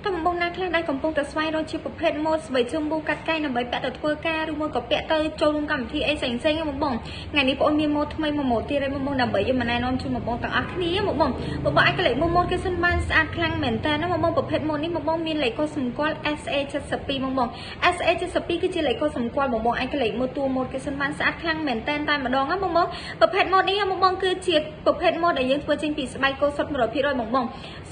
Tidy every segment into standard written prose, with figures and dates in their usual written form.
តើបងបងណាខ្លះដែលកំពុងតែស្វែងរកជាប្រភេទម៉ូដស្បែកជើងប៊ូកាត់កែងដើម្បីពាក់ទៅធ្វើការឬមួយក៏ពាក់ទៅចូលរួមកម្មវិធីអីផ្សេងផ្សេងបងបងថ្ងៃនេះបងអូនមានម៉ូដថ្មីមួយម៉ូដទៀតហើយបងបងដើម្បីយកមកណែនាំជូនបងបងទាំងអស់គ្នាបងបងបងបងអាចកលេចមើលម៉ូដគេសិនបានស្អាតខ្លាំងមែនតើណាបងបងប្រភេទម៉ូដនេះបងបងមានលេខកូដសម្គាល់ SA72 បងបង SA72 គឺជាលេខកូដសម្គាល់បងបងអាចកលេចមើលតួម៉ូដគេសិនបានស្អាតខ្លាំងមែនតើតែម្ដងណាបងបងប្រភេទម៉ូដនេះបងបងគឺជាប្រភេទម៉ូដដែលយើងធ្វើចេញពីស្បែកគោសុទ្ធ100%បងបង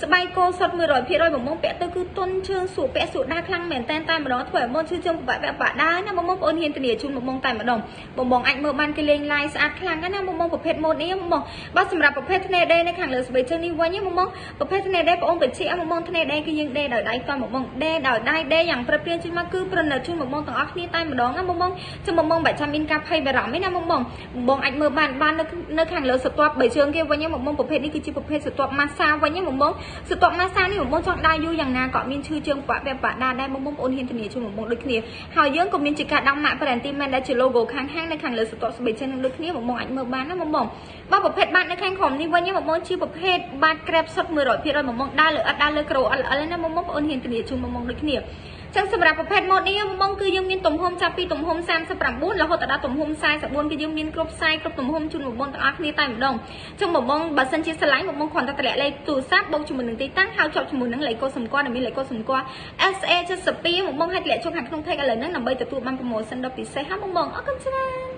ស្បែកគោសុទ្ធ100%បងបងពាក់ទៅគឺទន់ជើងសួរពាក់សួរដើរខ្លាំងមែនតែនតែម្ដងធ្វើឲ្យបងឈឺជើងពិបាកពាក់បាក់ដើរណាបងបងប្អូនហ៊ានធានាជូនបងបងតែម្ដងបងបងអាចមើលបានគេលេង live ស្អាតខ្លាំងណាស់បងបងប្រភេទម៉ូដនេះបងបងបើសម្រាប់ប្រភេទធ្នេដេនៅខាងលើស្បែកជើងនេះវិញបងបងប្រភេទធ្នេដេបងអូនបញ្ជាក់បងបងធ្នេដេគឺយើងដេដោយដៃតបងបងដេដោយដៃដេយ៉ាងព្រឹបព្រាជូនមកគឺប្រណិតជូនបងបងទាំងអស់គ្នាតែម្ដងណាបងបងចាំបងបងបាច់ចាំមានការភ័យបារម្ភទេណាបងបងបងអាចមើលបានបាននៅខាងលើស្រទាប់បីជើងគេវិញបងបងប្រភេទនេះគឺជាប្រភេទស្រទាប់ម៉ាសាវិញបងបងស្រទាប់ម៉ាសានេះបងបងចង់ដើរយូរយ៉ាងណាក៏មានឈឺជើងបាក់ពាក់បាក់ដាដែរបងបងប្អូនហ៊ានធានាជូនបងបងដូចគ្នាហើយយើងក៏មានជាការដាំម៉ាក Brand មែនដែលជា logo ខាងហាងនៅខាងលើស្រទាប់ស្បែកជើងនឹងដូចគ្នាបងបងអាចមើលបានណាបងបងបើប្រភេទបាតនៅខាងក្រោមនេះវិញបងបងជាប្រភេទបាតក្រេបសុទ្ធ100%បងបងដើរលើអត់ដើរលើក្រូអត់ល្អណាបងបងប្អូនហ៊ានធានាជូនបងបងដូចគ្នាចឹងសម្រាប់ប្រភេទម៉ូតនេះបងបងគឺយើងមានទំហំចាប់ពីទំហំ39រហូតដល់ទំហំ44គឺយើងមានគ្រប់ size គ្រប់ទំហំជូនបងបងទាំងអស់គ្នាតែម្ដងចឹងបងបងបើសិនជាស្រឡាញ់បងបងគ្រាន់តែតម្លាក់លេខទូរស័ព្ទបូកជាមួយនឹងទីតាំងហើយជាប់ជាមួយនឹងលេខកូដសម្គាល់ដែលមានលេខកូដសម្គាល់ SA72 បងបងឲ្យតម្លាក់ចូលខាងក្នុង page ឥឡូវហ្នឹងដើម្បីទទួលបាន promotion ដ៏ពិសេសហាបងបងអរគុណច្រើន។